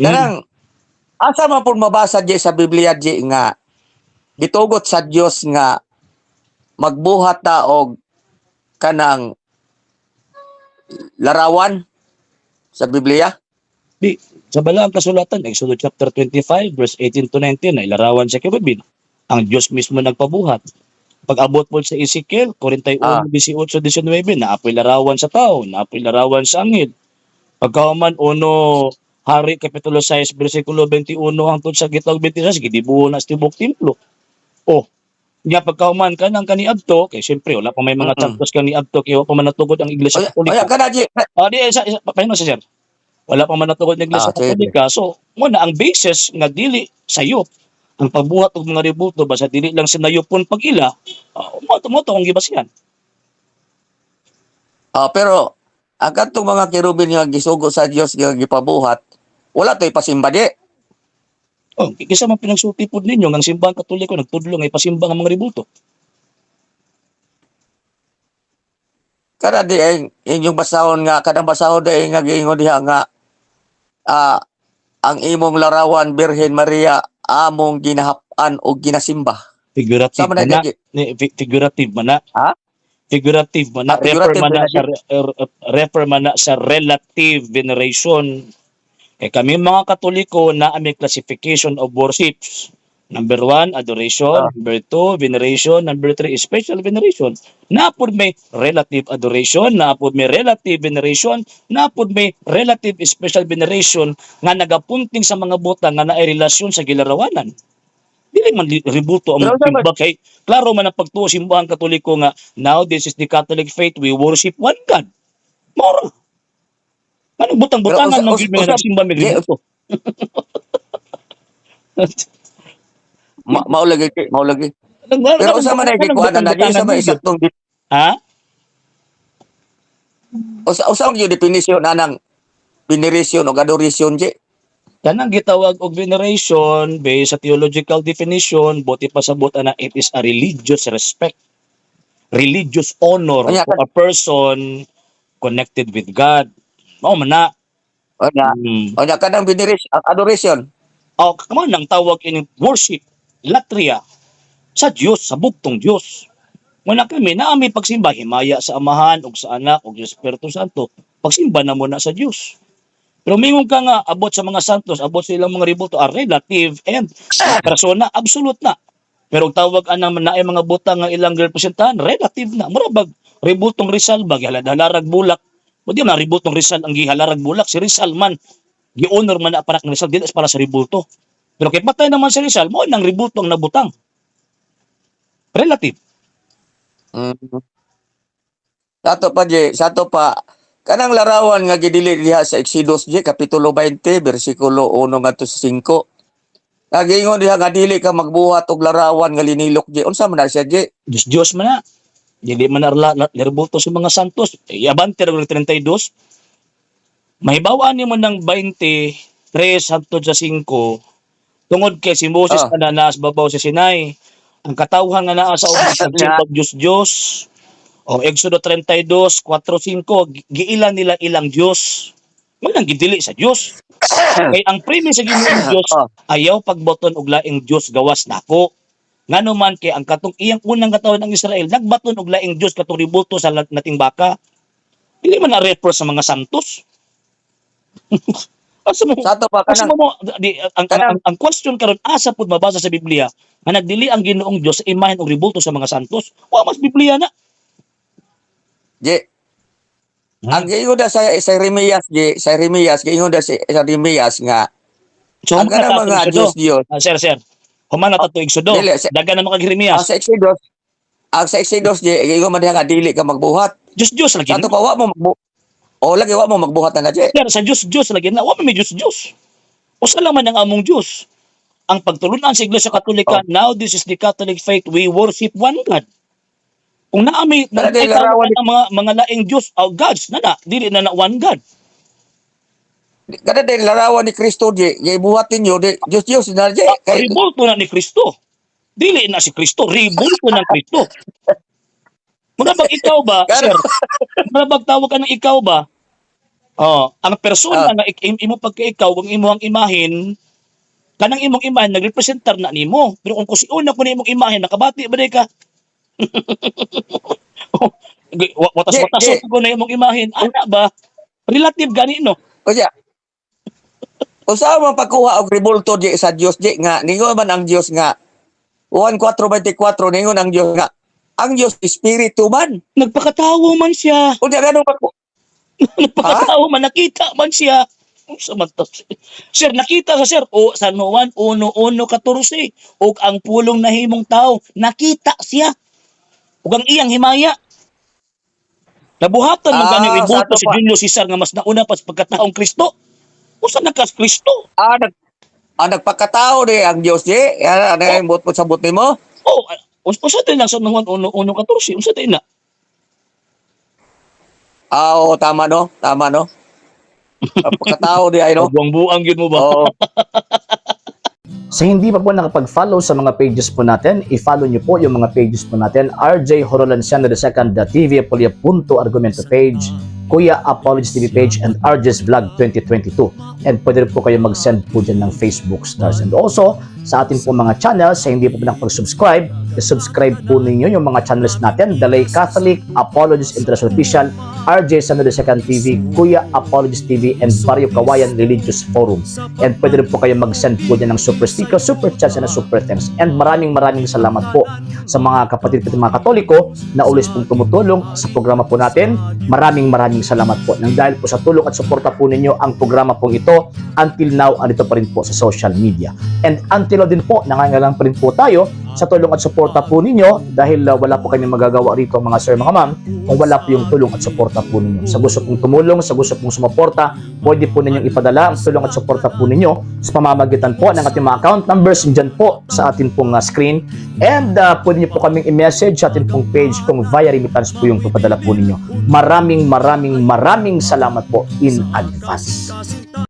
Kanang asa man pud mabasa, Ji, sa Biblia, Ji, nga gitugot sa Dios nga magbuhat ta og kanang larawan sa Biblia? Di, sa Balaang Kasulatan, Exodus chapter 25, verse 18 to 19, na ilarawan sa kerubin. Ang Diyos mismo nagpabuhat. Pag-abot po sa Ezekiel, 41, 18, 19, naapoy larawan sa tao, naapoy larawan sa anghel. Pagkahuman, uno Hari Kapitulo 6, versikulo 21 hangtod sa gitag 26, gidibuho na sa tibok templo. Oh, nya pagkahuman kanang kaniadto, kay siyempre wala pa may mga santos kaniadto kay wa pa man natugod ang Iglesia Oy, Katolika. oy, kana, Ji. Ah, di isa pahino sa sir. Wala pa man natugod ng Iglesia Ah, sige. Katolika. So, muna ang basis nga dili sayop ang pagbuhat og mga rebulto basta dili lang sinayopon pag-ila, mo to ang gibasihan. Ah, pero ang kadtong mga kerubin nga gisugo sa Dios nga gipabuhat, wala to'y pasimba, di. Oh, kisa man pinagsulti pod ninyo nga ang Simbahan Katoliko nagtudlo nga ipasimba ang mga rebulto. Kada di ay inyong basahon nga kadang basahon di nga giingon diha nga ang imong larawan, Birhen Maria, among ginahap-an o ginasimba. Figurative Sama man na na, di. Figurative man na. Ha? Figurative man na, Ah, refer figurative man na man na. sa refer man na sa relative veneration. Kay kami mga Katoliko na may classification of worships. Number one, adoration. Number two, veneration. Number three, special veneration. Napod may relative adoration, napod may relative veneration, napod may relative special veneration nga nagapunting sa mga butang nga naay relasyon sa gilarawanan. Dili man rebulto ang Pero dapat- simba kay klaro man ang pagtuo Simbahan Katoliko nga now this is the Catholic faith, we worship one God. Mora. Anong butang-butangan Pero man gyud may nagsimba may rebulto? Mao lagi, Ki, mao lagi. Pero usa man ay gikuan na di sa may isaktong Ha? Usa man yung definition anang veneration o adoration, Ji? Kanang gitawag og veneration based sa theological definition, buot ipasabot ana, it is a religious respect, religious honor Kaya to a person connected with God. Mao man na. Onya, onya kanang veneration, ang adoration. O kamo nang tawag ini worship, latria sa Dios, sa bugtong Dios. Muna kami na may pagsimba himaya sa Amahan ug sa Anak ug sa Espiritu Santo. Pagsimba na mo na sa Dios. Pero mingon ka nga abot sa mga santos, abot sa ilang mga rebulto are relative and persona absolute na. Pero og tawag anang naay mga butang nga ilang representahan, relative na. Mura bag rebultong Rizal ba gihalarag bulak. O di man rebultong Rizal ang gihalarag bulak, si Rizal man gi-honor man na para kang Rizal, dili para sa rebulto. Pero kay patay naman si Rizal, mo nang rebulto ang nabutang. Relative. Sato pa, Ji, sato pa kanang larawan nga gidili diha sa Exodus, Ji, kapitulo 20 bersikulo 1 ngadto sa 5. Nagingon diha nga dili ka magbuhat og larawan nga linilok, Ji. Unsa man na siya, Ji? Diyos Diyos man na. Dili man na rebulto sa mga santos. Eh, abante ra 32. Mahibawaan nimo ng 23 hangtod sa 5 tungod kay si Moses na naa sa babaw sa Sinai. Ang katawhan nga naa sa ubos nagsimbag Diyos Diyos. O Exodo 32, 4, 5, giila nila ilang Diyos. Walang gidili sa Diyos. Kay ang premise sa Ginoong Diyos, ayaw pagbaton og laing Diyos gawas nako. Ngano man kay ang katong iyang unang katawhan ng Israel nagbaton og laing Diyos, katong rebulto sa nating baka. Dili man na refer sa mga santos. Asa mo Sato pa asa kanang mo di, ang, ang question karon, asa pud mabasa sa Biblia nga nagdili ang Ginoong Diyos sa imahen og rebulto sa mga santos? Wa mas Biblia na. Ji, ang giingon na sa Jeremias, Ji, sa Jeremias, giingon na sa Jeremias nga So ang human na kanang ta mga Exodo. Diyos Diyos. Ah, sir, sir. Human na ta to Exodo. Dili, Dagan na mga ang Jeremias. sa Exodus, ang sa Exodus, Ji, giingon man diha nga dili ka magbuhat. Diyos Diyos lagi Sato na. pa wa mo O lagi wa mo magbuhat na, Ji. Sir, sa Diyos Diyos lagi na. Wa man may Diyos Diyos. Usa lang man ang among Diyos. Ang pagtulunan sa Iglesia Katolika, now this is the Catholic faith, we worship one God. Kung naami Pero di ay larawan tawag ang mga laing Diyos, oh, gods na na, dili na na one God. Kada din larawan ni Kristo, Ji, gibuhat ninyo di Diyos Diyos na, Ji. Ah, Kay rebulto na ni Kristo. Dili na si Kristo, rebulto ng Kristo. Muna bag ikaw ba, Kano sir? Muna bag tawag ka ng ikaw ba? Oh, ang persona Ah. nga imo pagka ikaw ang imong imahin, kanang imong imahin nagrepresentar na nimo. Pero kung kusiuna ko na imong imahin, nakabati ba di ka? Watas watas Di, di. ko na imong imahin. Ana ba? Relative gani, no? Unya. Usa man pagkuha og rebulto di sa Dios di nga ningon man ang Dios nga Juan 4:24, ningon ang Dios nga ang Dios espiritu man. Nagpakatawo man siya. Unya ganun pa? Nagpakatawo man, nakita man siya. Unsa man to? Sir, nakita sa sir o San Juan 1:1-14 ug ang pulong nahimong tao, nakita siya. Ug ang iyang himaya. Nabuhatan man Ah, gani rebulto sa ato si pa. Julio Cesar nga mas nauna pa sa pagkataong Kristo. Usa na ka Kristo? Ah, nagpakatao di ang Dios di. Ano ano yung buot mo sa buot nimo? Oh, usa din lang San Juan 1:1-14, unsa din na? Ah, oo, tama no? Tama no? Pagkatao di ay no? Buang-buang gyud mo ba? Oo. Sa hindi pa po nakapag-follow sa mga pages po natin, i-follow nyo po yung mga pages po natin. RJ Horolanciano II, The TV Apolia Punto Argumento page, Kuya Apologies TV page, and RJ's Vlog 2022. And pwede rin po kayo mag-send po dyan ng Facebook stars. And also, sa atin po mga channels, sa hindi po po nakapag-subscribe, i-subscribe po ninyo yung mga channels natin. Dalay Catholic, Apologies International Official, RJ Sano II TV, Kuya Apologies TV, and Barrio Kawayan Religious Forum. And pwede rin po kayo mag-send po dyan ng super sticker, super chats, and super thanks. And maraming maraming salamat po sa mga kapatid po mga Katoliko na always pong tumutulong sa programa po natin. Maraming maraming salamat po. Nang dahil po sa tulong at suporta po ninyo ang programa pong ito, until now, andito pa rin po sa social media. And until now din po, nangangailangan pa rin po tayo sa tulong at suporta po ninyo dahil wala po kami magagawa rito, mga sir, mga ma'am, kung wala po yung tulong at suporta po ninyo. Sa gusto pong tumulong, sa gusto pong sumuporta, pwede po ninyong ipadala ang tulong at suporta po ninyo sa pamamagitan po ng ating mga account numbers dyan po sa atin pong screen. And pwede niyo po kaming i-message sa atin pong page kung via remittance po yung papadala po ninyo. Maraming maraming maraming salamat po in advance.